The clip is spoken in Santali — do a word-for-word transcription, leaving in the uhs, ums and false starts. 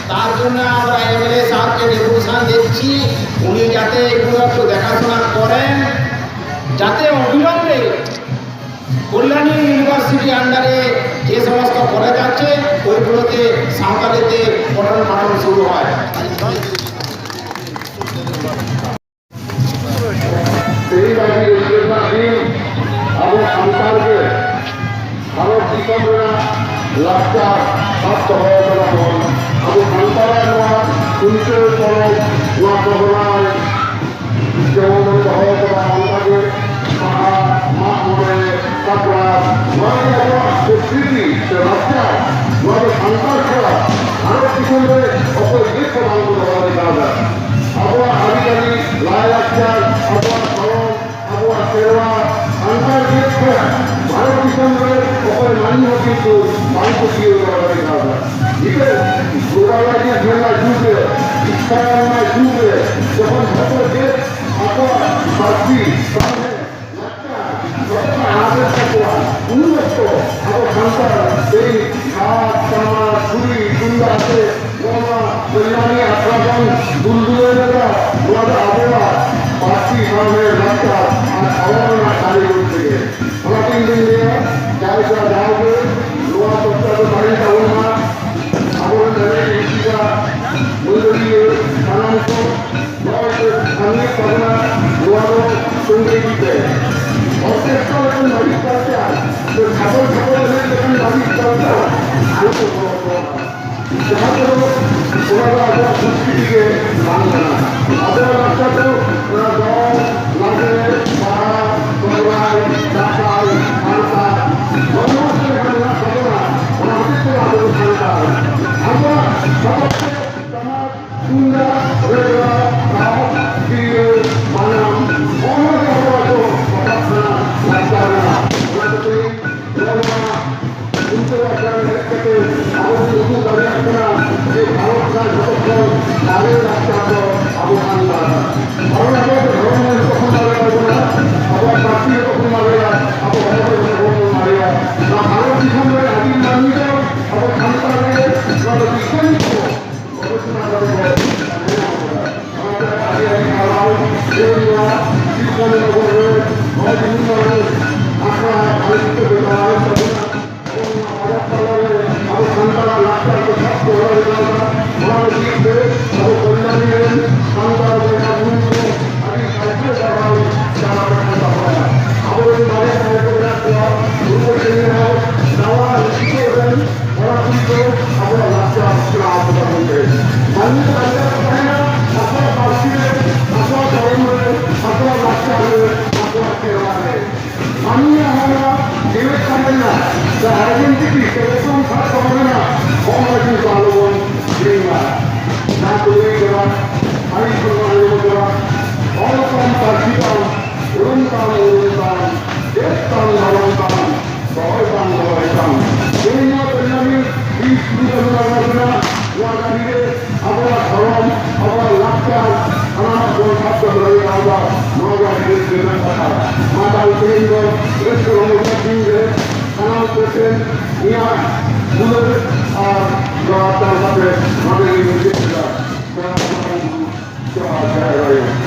তার জন্য আমরা এমএলএ সাহেবকে ডেপুটেশন দিচ্ছি, উনি যাতে এগুলো একটু দেখাশোনা করেন, যাতে অবিলম্বে কল্যাণী ইউনিভার্সিটি আন্ডারে যে সমস্ত কলেজ আছে, ওইগুলোতে সাঁওতালিতে পঠন পাঠন শুরু হয়। ᱛᱮᱦᱮᱧ ᱟᱹᱰᱤ ᱨᱟᱹᱥᱠᱟᱹ ᱨᱮᱱᱟᱜ ᱫᱤᱱ᱾ ᱟᱵᱚ ᱥᱟᱱᱛᱟᱲ ᱜᱮ ᱵᱷᱟᱨᱚᱛ ᱫᱤᱥᱚᱢ ᱨᱮᱱᱟᱜ ᱞᱟᱠᱪᱟᱨ ᱥᱟᱵ ᱫᱚᱦᱚ ᱠᱟᱫᱟ ᱵᱚᱱ᱾ ᱟᱵᱚ ᱥᱟᱱᱛᱟᱲᱟᱜ ᱱᱚᱣᱟ ᱠᱷᱩᱱᱴᱟᱹᱣ ᱯᱚᱨᱚᱵᱽ, ᱱᱚᱣᱟ ᱥᱚᱦᱨᱟᱭ ᱡᱮᱢᱚᱱ ᱵᱚᱱ ᱫᱚᱦᱚ ᱠᱟᱫᱟ, ᱚᱱᱠᱟᱜᱮ ᱵᱟᱦᱟ, ᱢᱟᱜ ᱢᱚᱬᱮ, ᱥᱟᱠᱨᱟᱛ, ᱱᱚᱣᱟ ᱜᱮ ᱟᱵᱚᱣᱟᱜ ᱥᱚᱝᱥᱠᱨᱤᱛᱤ ᱥᱮ ᱞᱟᱠᱪᱟᱨ᱾ ᱱᱚᱣᱟ ᱫᱚ ᱥᱟᱱᱛᱟᱲ ᱪᱷᱟᱲᱟ ᱵᱷᱟᱨᱚᱛ ᱫᱤᱥᱚᱢ ᱨᱮ ᱚᱠᱚᱭ ᱪᱮᱫ ᱦᱚᱸ ᱵᱟᱝ ᱠᱚ ᱫᱚᱦᱚ ᱫᱟᱲᱮ ᱠᱟᱣᱫᱟ᱾ ᱟᱵᱚᱣᱟᱜ ᱟᱹᱨᱤᱪᱟᱹᱞᱤ, ᱞᱟᱭᱼᱞᱟᱠᱪᱟᱨ, ᱟᱵᱚᱣᱟᱜ ᱫᱷᱚᱨᱚᱢ, ᱟᱵᱚᱣᱟᱜ ᱥᱮᱨᱣᱟ, ᱥᱟᱱᱛᱟᱲ ᱪᱮᱫ ᱪᱷᱟᱲᱟ ᱵᱷᱟᱨᱚᱛ ᱫᱤᱥᱚᱢ ᱨᱮ ᱚᱠᱚᱭ ᱢᱟᱹᱱᱢᱤ ᱦᱚᱸ ᱠᱤᱱᱛᱩ ᱵᱟᱝ ᱠᱚ ᱡᱤᱭᱟᱹᱣ ᱫᱚᱦᱚ ᱫᱟᱲᱮ ᱠᱟᱣᱫᱟ᱾ ᱱᱤᱛᱚᱜ globalization ᱨᱮᱱᱟᱜ ᱡᱩᱜᱽ ᱨᱮ, ᱵᱤᱥᱛᱟᱨ ᱨᱮᱱᱟᱜ ᱡᱩᱜᱽ ᱨᱮ, ᱡᱚᱠᱷᱚᱱ ᱡᱷᱚᱛᱚ ᱡᱟᱹᱛ ᱟᱠᱚᱣᱟᱜ ᱯᱟᱹᱨᱥᱤ, ᱥᱟᱶᱦᱮᱫ, ᱞᱟᱠᱪᱟᱨ, ᱡᱚᱛᱚ ᱠᱚ ᱟᱫ ᱮᱫ ᱛᱟᱠᱚᱣᱟ, ᱩᱱ ᱚᱠᱛᱚ ᱟᱵᱚ ᱥᱟᱱᱛᱟᱲ ᱛᱮᱦᱮᱧ ᱴᱷᱟᱢᱟᱠ, ᱴᱟᱢᱟᱠ, ᱜᱷᱩᱲᱤ, ᱛᱩᱢᱫᱟᱜ ᱟᱛᱮ ᱱᱚᱣᱟ ᱠᱚᱞᱭᱟᱱᱤ ᱟᱠᱷᱲᱟ ᱵᱚᱱ ᱫᱩᱞ ᱫᱩᱞᱟᱹᱣ ᱞᱮᱫᱟ᱾ ᱱᱚᱣᱟ ᱫᱚ ᱟᱵᱚᱣᱟᱜ ᱯᱟᱹᱨᱥᱤ, ᱥᱟᱶᱦᱮᱫ, ᱞᱟᱠᱪᱟᱨ ᱟᱨ ᱫᱷᱚᱨᱚᱢ ᱨᱮᱱᱟᱜ ᱠᱟᱹᱢᱤ ᱜᱩᱱ ᱛᱮᱜᱮ᱾ ᱚᱱᱟᱛᱮ ᱤᱧ ᱫᱩᱧ ᱞᱟᱹᱭᱟ, ᱡᱟᱭ ᱡᱟ ᱡᱟᱣᱜᱮ ᱱᱚᱣᱟ ᱪᱚᱨᱪᱟ ᱫᱚ ᱛᱟᱦᱮᱱ ᱛᱟᱵᱚᱱ ᱢᱟ᱾ ᱟᱵᱚᱨᱮᱱ ᱮᱱᱮᱡ ᱨᱩᱥᱤᱠᱟ, ᱢᱟᱹᱫᱟᱹᱲᱤᱭᱟᱹ, ᱥᱟᱱᱟᱢ ᱠᱚ ᱱᱚᱜᱼᱚᱭ ᱡᱮ ᱥᱟᱸᱜᱮ ᱛᱟᱵᱚᱱᱟ, ᱱᱚᱣᱟ ᱫᱚ ᱛᱚᱸᱜᱮ ᱤᱫᱤ ᱯᱮ᱾ ᱚᱨᱠᱮᱥᱴᱨᱟ ᱞᱮᱠᱟᱱ ᱵᱟᱹᱲᱤᱡ ᱠᱟᱞᱪᱟᱨ ᱥᱮ ᱪᱷᱟᱯᱚᱞ ᱪᱷᱟᱯᱚᱞ ᱮᱱᱮᱡ ᱞᱮᱠᱟᱱ ᱵᱟᱹᱲᱤᱡ ᱠᱟᱞᱪᱟᱨ ᱟᱞᱚ ᱠᱚ ᱵᱚᱞᱚ ᱦᱚᱪᱚᱣᱟᱜ ᱢᱟ᱾ ᱡᱟᱦᱟᱸ ᱠᱚᱫᱚ ᱚᱱᱟ ᱫᱚ ᱟᱵᱚᱣᱟᱜ ᱥᱚᱝᱥᱠᱨᱤᱛᱤ ᱜᱮ ᱵᱟᱝ ᱠᱟᱱᱟ᱾ ᱟᱵᱚᱣᱟᱜ ᱞᱟᱠᱪᱟᱨ ᱫᱚ ᱚᱱᱟ ᱫᱚᱝ, ᱞᱟᱜᱽᱲᱮ, ᱵᱟᱦᱟ, ᱥᱚᱦᱨᱟᱭ, ᱫᱟᱸᱥᱟᱭ, ᱦᱟᱨᱛᱟ, ᱱᱚᱜᱼᱚ ᱱᱚᱣᱟ ᱠᱚ ᱡᱟᱦᱟᱸ ᱢᱮᱱᱟᱜ ᱛᱟᱵᱚᱱᱟ, ᱚᱱᱟ ᱦᱚᱛᱮᱡ ᱛᱮ ᱟᱵᱚ ᱫᱚ ᱥᱟᱱᱛᱟᱲ᱾ ᱟᱵᱚᱣᱟᱜ ᱥᱟᱯᱟᱵ ᱴᱟᱢᱟᱠ, ᱛᱩᱢᱫᱟᱜ, ᱨᱮᱜᱽᱲᱟ, ᱨᱟᱦᱟ, ᱛᱤᱨᱭᱳ, ᱵᱟᱱᱟᱢ, ᱱᱚᱜᱼᱚ ᱱᱚᱣᱟ ᱜᱮ ᱟᱵᱚᱣᱟᱜ ᱫᱚ ᱥᱟᱯᱟᱵ ᱠᱟᱱᱟ, ᱞᱟᱠᱪᱟᱨ ᱠᱟᱱᱟ᱾ ᱚᱱᱟ ᱠᱷᱟᱹᱛᱤᱨ ᱱᱚᱣᱟ ᱠᱷᱩᱱᱴᱟᱹᱣ ᱟᱠᱷᱲᱟ ᱨᱮ ᱦᱮᱡ ᱠᱟᱛᱮ ᱟᱵᱚ ᱵᱚᱱ ᱩᱫᱩᱜ ᱫᱟᱲᱮᱭᱟᱜ ᱠᱟᱱᱟ ᱡᱮ ᱵᱷᱟᱨᱚᱛ ᱨᱮᱱᱟᱜ ᱡᱚᱛᱚ ᱠᱷᱚᱱ ᱢᱟᱨᱮ ᱞᱟᱠᱪᱟᱨ ᱫᱚ ᱟᱵᱚ ᱥᱟᱱᱛᱟᱲ᱾ ᱠᱟᱨᱚᱱ ᱟᱵᱚᱣᱟᱜ ᱫᱚ ᱫᱷᱚᱨᱚᱢ ᱦᱚᱸ ᱡᱚᱛᱚ ᱠᱷᱚᱱ ᱢᱟᱨᱮ ᱛᱟᱵᱚᱱᱟ, ᱟᱵᱚᱣᱟᱜ ᱯᱟᱹᱨᱥᱤ ᱡᱚᱛᱚ ᱠᱷᱚᱱ ᱢᱟᱨᱮᱭᱟ, ᱟᱵᱚ ᱦᱚᱲ ᱦᱚᱸ ᱡᱚᱛᱚ ᱠᱷᱚᱱ ᱢᱟᱨᱮᱭᱟ᱾ ᱱᱚᱣᱟ ᱵᱷᱟᱨᱚᱛ ᱫᱤᱥᱚᱢ ᱨᱮ ᱟᱹᱫᱤᱢ ᱢᱟᱹᱱᱢᱤ ᱫᱚ ᱟᱵᱚ ᱥᱟᱱᱛᱟᱲ ᱜᱮ, ᱱᱚᱣᱟ ᱫᱚ ᱵᱤᱜᱽᱜᱟᱱᱤ ᱠᱚ ᱛᱮᱦᱮᱧ ᱱᱚᱣᱟ ᱵᱮᱱᱡᱟᱢᱤᱱ ᱵᱤᱥ ᱠᱤᱞᱳᱢᱤᱴᱟᱨ ᱨᱮᱱᱟᱜ ᱱᱚᱣᱟ ᱜᱟᱹᱰᱤ ᱨᱮ ᱟᱵᱚᱣᱟᱜ ᱫᱷᱚᱨᱚᱢ, ᱟᱵᱚᱣᱟᱜ ᱞᱟᱠᱪᱟᱨ, ᱥᱟᱱᱟᱢᱟᱜ ᱵᱚᱱ ᱥᱟᱵ ᱫᱚᱦᱚ ᱫᱟᱲᱮᱭᱟᱜᱼᱟ᱾ ᱟᱵᱚᱣᱟᱜ ᱱᱚᱣᱟ ᱜᱮ ᱟᱹᱰᱤ ᱨᱟᱹᱥᱠᱟᱹ ᱨᱮᱱᱟᱜ ᱠᱟᱛᱷᱟ᱾ ᱢᱟ ᱛᱟᱦᱞᱮ ᱛᱮᱦᱮᱧ ᱫᱚ ᱨᱟᱹᱥᱠᱟᱹ ᱨᱚᱢᱚᱡᱽ ᱨᱮᱱᱟᱜ ᱫᱤᱱ ᱨᱮ ᱥᱟᱱᱟᱢ ᱠᱚᱴᱷᱮᱱ ᱤᱧᱟᱹᱜ ᱫᱩᱞᱟᱹᱲ ᱟᱨ ᱡᱚᱦᱟᱨ ᱪᱟᱞ ᱠᱟᱛᱮ ᱱᱚᱰᱮ ᱜᱮᱧ ᱢᱩᱪᱟᱹᱫ ᱠᱮᱫᱟ᱾ ᱡᱚᱦᱟᱨ, ᱡᱚᱦᱟᱨ, ᱡᱚᱦᱟᱨ᱾